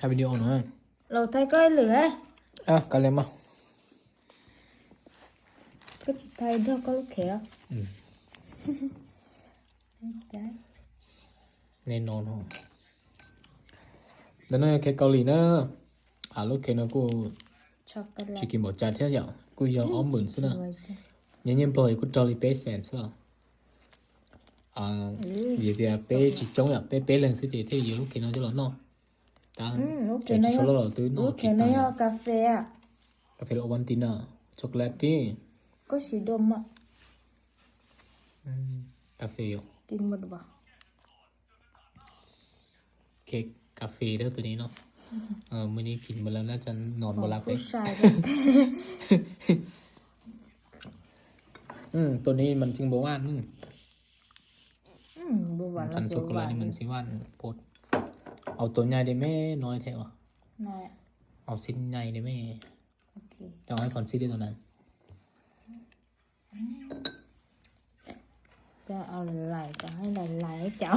ຖ່າຍວິດີໂອເນາະ ເຮົາຖ່າຍກ່ອນເລີຍ. ອ່ະ ກໍເລີຍມາ ກໍຊິຖ່າຍດອກກໍລູກແຂວ. ອືມ ແນ່ນອນເນາະ ດຽວນ້ອຍແຂກເກົາຫຼີເນາະ. ອາ ລູກແຂວເນາະ ກູ ຊອກໂກແລັດ ຊິກິນບໍ່ຈັດແທ້ຢາ ກູຢອມອ້ອມໝືນຊະນະ. ຍາຍິມປ່ອຍກູເກົາຫຼີເປແສນຊະ. ອາ ເຢຍເປຈິຈົງຢາ ເປ ເປເລິງຊະເຈເທຢູ່ລູກແຂວເນາະ ຈະຫຼອນເນາະ. ຕາ ອືມ ໂອເຄ ຈະ ນະ ໂຊໂລ ຕື່ນ ໂອເຄ ໂອເຄ ນະ ກາເຟອະ ກາເຟໂອວັນຕິນາ ຊອກໂກແລັດຕິ ກໍຊິດົມອະ. ອືມ ກາເຟຢູ່ ກິນໝົດບໍ່? ເຄ້ກກາເຟເດີໂຕນີ້ເນາະ. ເອີ ມື້ນີ້ກິນໝົດແລ້ວ ໜ້າຈະນອນບໍ່ຫຼັບເດ້. ຂອງຜູ້ຊາຍເດ້. ອືມ ໂຕນີ້ມັນຈຶ່ງບໍ່ຫວານ. ອືມ ອືມ ບໍ່ຫວານ ຄັນ ລະ ໂຊໂກແລັດນີ້ມັນຊິຫວານໂພດ. ເອົາໂຕໃຫຍ່ໄດ້ແມ່ ນ້ອຍແທ້ຫວາ. ນ້ອຍ ເອົາຊິ້ນໃຫຍ່ໄດ້ແມ່. ໂອເຄ ເຈົ້າໃຫ້ພອນຊິໄດ້ໂຕນັ້ນ. ອືມ ເຈົ້າເອົາຫຼາຍໆ ກໍໃຫ້ຫຼາຍໆ ເຈົ້າ.